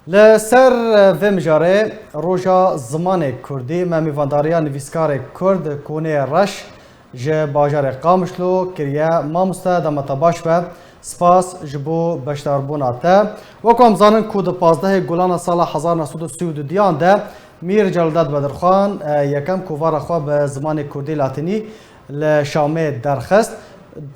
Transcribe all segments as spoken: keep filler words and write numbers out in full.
Li ser vê mijarê, Roja Zimanê Kurdî, me mêvandariya nivîskarê Kurd Konê Reş ji bajarê Qamişlo kiriye. Mamoste, dema te baş be, spas ji bo beşdarbûna te. Wek em zanin ku di pazdehê Gulana sala hezar neh sed û sî û duyan de Mîr Celadet Bedirxan, e, yekem kovara xwe bi zimanê Kurdî Latînî li Şamê derxist.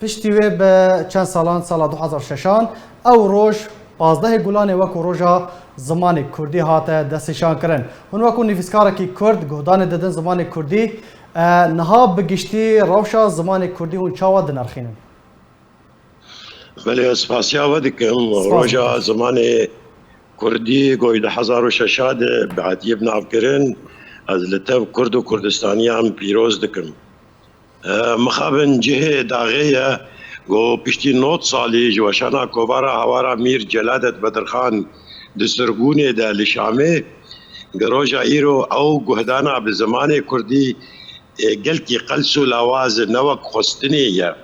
Piştî wê bi çend salan, sala du hezar şeşan, ew roj, pazdehê Gulanê, wekû Roja Zimanê Kurdî hate destnîşankirin. Hûn wekû nivîskarekî Kurd guhdanê didin zimanê Kurdî, e, niha bi giştî rewşa zimanê Kurdî hûn çawa dinirxînin? Belê, ez spasiya we dikim. Spas Roja dikim. Zimanê Kurdî goy du hezar û şeşa de bi hatiye binavkirin. Ez li tev Kurd û Kurdistaniyan pîroz dikim. E, mixabin cihê daxê ye ku piştî nod salî ji weşana kovara hawara Mîr Celadet Bedirxan di sirgûnê de li Şamê, gi roja îro ew guhdana bi zimanê Kurdî, e, gelkî qels û lawaz e, ne wek xwestinê ye.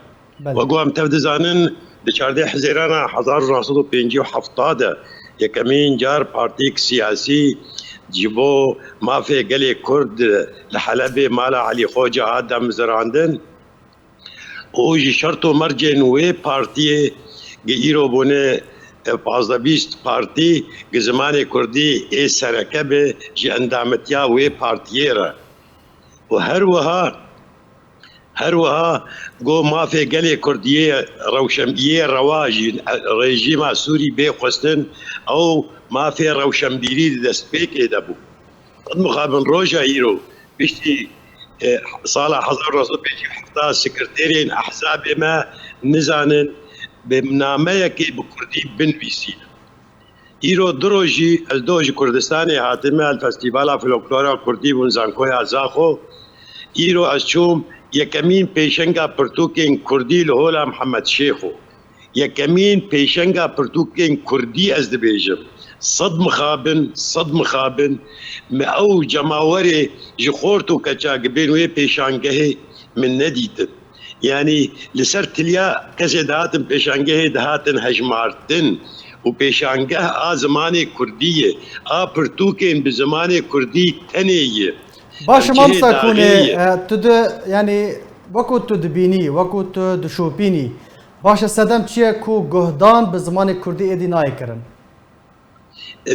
Belê. Wek ku em tev dizanin, di çardeh Hizêrana hezar û neh sed û pêncî û heft de yekemîn car partîk siyasî ji bo mafê gelê Kurd li Helebê mala Elî Xoca hat damizirandin û ji şert û mercên wê partiyê gi îro bûne, e, pazdeh bîst partî gi zimanê Kurdî ê sereke be ji endametiya wê partiyê re. Û her wiha Her wiha go mafê gelê Kurd yê rewşen-, yê rewa jî rejîma Sûrî bê xwestin, ew mafê rewşenbîrî di destpêkê de bû. Qet mixabin roja îro, piştî, e, sala hezar neh sed û pêncî û heft sekreterên ehzabê me nizanin bi nameyekê bi Kurdî binivîsînin. Îro du roj jî ez doh ji Kurdistanê hatime, li Festîvala Folklora Kurdî bûn Zankoya Zaxo. Îro ez çûm yekemîn pêşenga pirtûkên Kurdî li Hola Mihemed Şêxo. Yekemîn pêşenga pirtûkên Kurdî ez dibêjim. Sed mixabin, sed mixabin, me ew cemawerê ji xort û keça gi bên wê pêşangehê min nedîtin. Yanî li ser tiliya kesê dihatin pêşangehê dihatin hejmartin û pêşangeh a zimanê kurdî ye, a pirtûkên bi zimanê kurdî tenê ye. Baş e, mamosta Kûnê, e, tu di, yanî wekû tu dibînî, wekû tu dişopînî, baş e sedem çi ye ku guhdan bi zimanê kurdî êdî nayê kirin?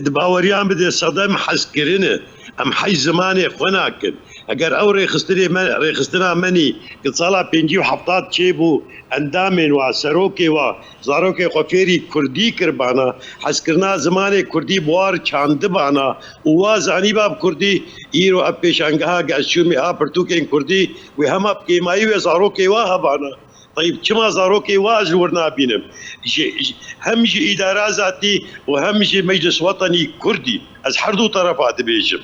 Di baweriyan bide sedem hezkirin e. Em hej zimanê xwe nakin. Eger ew rêxistinê me, rêxistina me nî ki sala pêncî û heft çêbû, endamên wa, serokê wa, zarokê xwe fêrî kurdî kiribana, hezkirina zimanê kurdî bi war çandibana û wa zanîba bi kurdî, îro ev pêşangeha ge ez çûmê a pirtûkên kurdî wê hema bi kêmayî wê zarokê wa hebana. Teyb, çima zarokê wa ez li wir nabînim? Ji, ji, hem ji îdara zatî û hem ji Meclis Wetenî Kurdî, ez her du terefa dibêjim.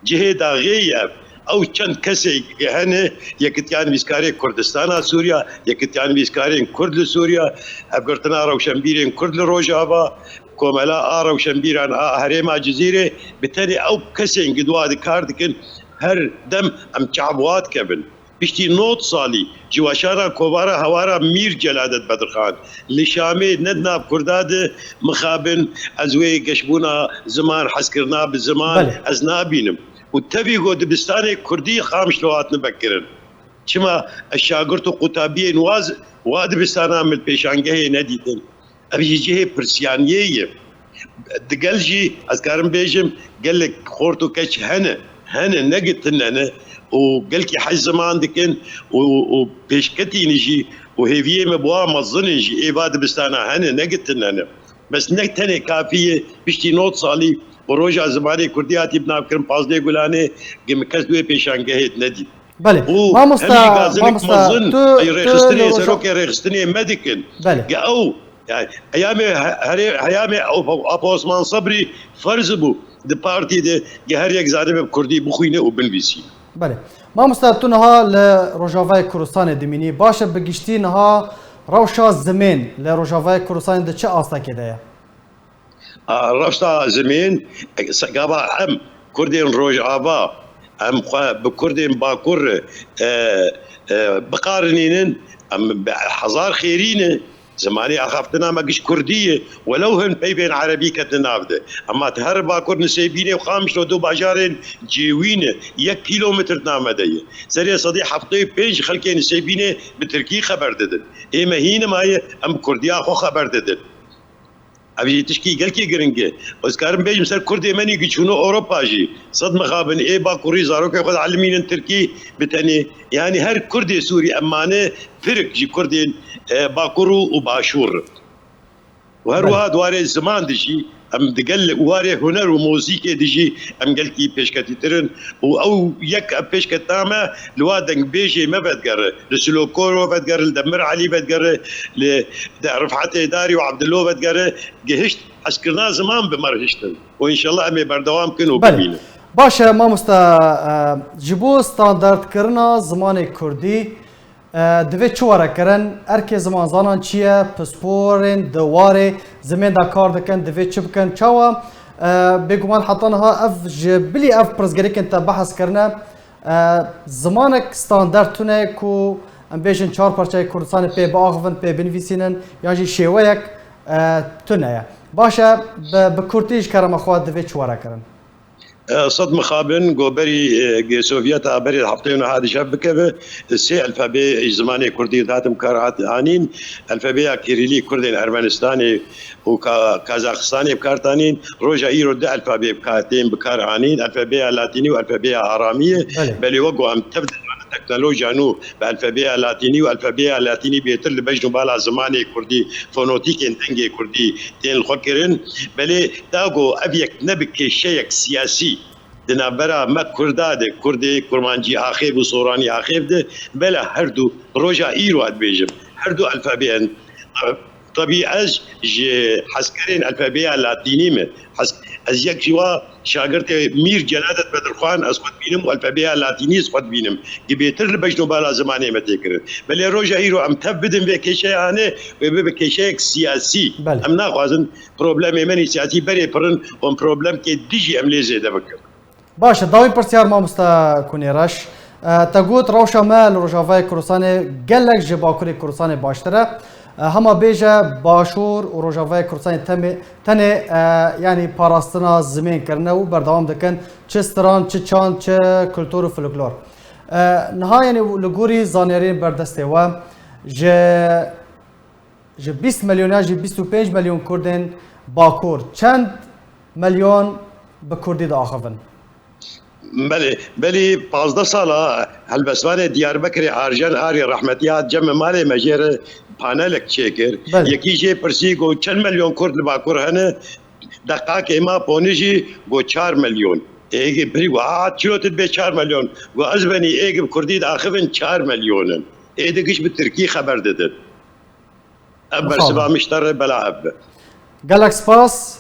Cihê daxê ye. Ew çend kesê hene, Yekitiya Nivîskarê Kurdistana Sûriya, Yekitiya Nivîskarên Kurd li Sûriya, Hevgirtina Rewşenbîrên Kurd li Rojava, Komela a Rewşenbîran a Herêma Cizîrê, bi tenê ew kesên ku di wa de kar dikin, her dem em çav wa dikevin. Piştî nod salî ji weşana kovara hewara Mîr Celadet Bedirxan li Şamê ne di nav Kurda de mixabin ez wê geşbûna ziman, hezkirina bi ziman Belê. ez nabînim. Û tevî go dibistanê Kurdî Qamişlo hatine vekirin. Çima ez şagirt û qutabiyên wa z-, wa dibistana min pêşangehê nedîtin? Ev jî cihê pirsiyaniyê ye. Digel jî ez karim bêjim, gelek xort û keç hene, hene, ne ki tune ne û gelkî hej ziman dikin û, û pêşketî ne jî û hêviyê me bi wan mezin in jî ê va dibistana hene, ne ki tune ne. Bes ne tenê kafî ye, piştî nod salî û roja zimanê kurdî hatî binavkirin pazdeh Gulanê, ki min kes di wê pêşangehê de nedît. Belê. Û Mamosta, hem jî gazinik mamosta, mezin, tu, ey tu rêxistinê, li roja- serokê rêxistinê me dikin. Belê. Ge ew, yani, heyamê he-, herê-, heyamê Apo-, Apo Osman Sebrî ferz bû di partî de, ge her yek zanibe bi kurdî bixwîne û binivîsîne. Belê. Mamosta, tu niha li Rojavayê Kurdistanê dimînî. Baş e, bi giştî niha rewşa zimên li Rojavayê Kurdistanê di çi astekê de ye? A, rewşa zimên, e, se-, gava em Kurdên Rojava, em xwe bi Kurdên Bakur, e, e, biqarinînin, em bi hezar xêrî ne, Zimanê axaftina me giş kurdî ye, welew hin peyvên erebî ketine nav de. Ema tu her Bakur Nisêbînê û Qamişlo du bajarên cêwî ne, yek kîlometr di nav me de ye. Serê sedî heftê û pênc xelkê Nisêbînê bi tirkî xeber didin. Ê me hîn maye, em bi kurdiya xwe xeber didin. Ev jî tişkî gelkî giring e. Ez karim bêjim ser kurdê me nî giçûne Ewropa jî. Sed mixabin ê Bakurî zarokê xwe dielimînin tirkî bi tenê. Yanî her kurdê Sûrî em mane pirik ji kurdên, e, Bakur û, û Başûr. Û her Belê. wiha di warê ziman de jî em digel warê huner û muzîkê de jî em gelkî pêşketîtir in. Û ew yek ev pêşketina me li wa dengbêjê me vedigere, li Silokoro vedigere, li Demir Elî vedigere, li de Rifetê Darî û Abdullo vedigere, gihişt hezkirina ziman bi me re hiştin. Û înşallah em ê berdewam bikin û Belê. bibînin. Baş e, mamoste, e, ji bo standardkirina zimanê kurdî, e, divê çi were kirin? Erkê zimanzanan çi ye? Pisporên di warê zimên de kar dikin, divê çi bikin? Çawa? E, bêguman heta niha ev ji bilî ev pirsgirêkên te behs kirine, e, zimanek standard tune ku em bêjin çar parçeyê Kurdistanê pê biaxivin, pê binivîsînin, yan jî şêweyek, e, tune ye. Baş e, bi, bi kurtî ji kerema xwe divê çi were kirin? E, sed mixabin, go berî, e, gê Sovyeta berê heftê û neh dişev bikeve, sê elfabê ji zimanê kurdî dihatin bi kar hat-, anîn. Elfabêya Kirîlî kurdên Ermenistanê û Ka-, Kazaxistanê bi kar tanîn. Roja îro du elfabê bi kar, tên bi kar anîn. Elfabêya Latînî û elfabêya Aramî ye. Belê. Belê wek ku em tev dizanin teknolojiya nû bi elfabêya Latînî û elfabêya Latînî bêtir li bejn û bala zimanê kurdî, fonotîkên dengê kurdî tên li xwe kirin. Belê da ku ev yek nebe kêşeyek siyasî di navbera me Kurda de, Kurdê Kurmancî axêv û Soranî axêv de, bela her du roja îro ez dibêjim, her du elfabê in. Tebî ez ji hezkerên elfabêya Latînî me. Hez-, ez yek ji wa şagirtê Mîr Celadet Bedirxan ez xwe dibînim û elfabêya Latînî ez xwe dibînim. Gi bêtir li bejn û bala zimanê me tê kirin. Belê roja îro em tev bidin vê kêşeya hanê, wê bibe kêşeyek siyasî. Belê. Em naxwazin problemê me nî siyasî berê pirin, em problemkê dijî em lê zêde bikin. Baş e, dawî pirsyar mamoste Kunê Reş. E, te got rewşa me li Rojavayê Kurdistanê gelek ji Bakurê Kurdistanê baştir e. E, hema bêje Başûr û Rojavayê Kurdistanê temê, tenê, e, yanî parastina zimên kirine û berdewam dikin çi stran, çi çand, çi kultur û folklor. E, niha yanî li gorî zaniyariyên berdestê we ji Ji bîst milyon ya jî bîst û pênc milyon Kurdên Bakur çend milyon bi Kurdî diaxivin? Belê, belê pazdeh sala helbestvanê Diyarbekirê Arjen Arî rehmetî hat cem malê me jê re panelek çêkir. Belê. Yekî jê pirsî got çend milyon Kurd li Bakur hene? Deqakê ma ponî jî got çar milyon. Êgê birî got, "Aa, çilo tu dibê çar milyon?" Got, "Ez benî ê gi bi Kurdî diaxivin çar milyon in. Ê di giş bi Tirkî xeber didin." Ev Mixabin. bersiva min ji te re bela ev be. Gelek spas,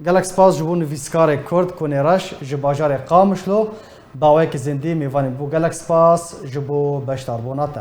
gelek spas ji bo nivîskarê Kurd Kunê Reş ji bajarê Qamişlo, dawayekî zindî mêvanê bû. Gelek spas ji bo beşdarbûna te.